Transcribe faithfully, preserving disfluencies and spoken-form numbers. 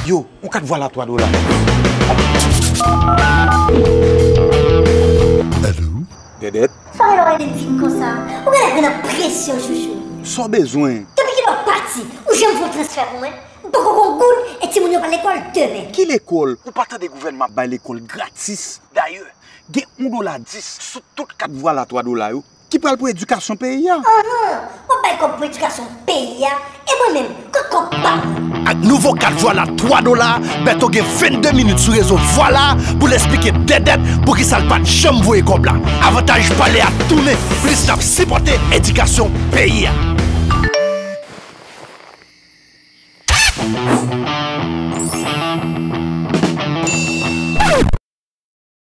Yo, yon kat vwala twa dola. Alo? Dèdèt. Sa w lè w vin konsa? Ou genlè pran nan presyon, chouchou. Sa w bezwen? Depi kilè w pati, ou janm fè yon transfè pou mwen? M poko gon goud e timoun yo pral lekòl demen. Ki lekòl? Ou pa tande gouvènman ap bay lekòl gratis? Dayè, gen yon dola dis sou tout kat vwala twa dola yo ki pral pou edikasyon peyi a. Ahan, w ap bay kòb pou edikasyon peyi a, e mwen menm, kot kòb pa m? Ak nouvo kat vwala twa dola, Bèto gen vennde minit sou rezo Vwala pou l esplike Dèdèt poukisa l pa t janm voye kòb la. Avantaj pale a tounen, plis n ap sipòte edikasyon peyi a.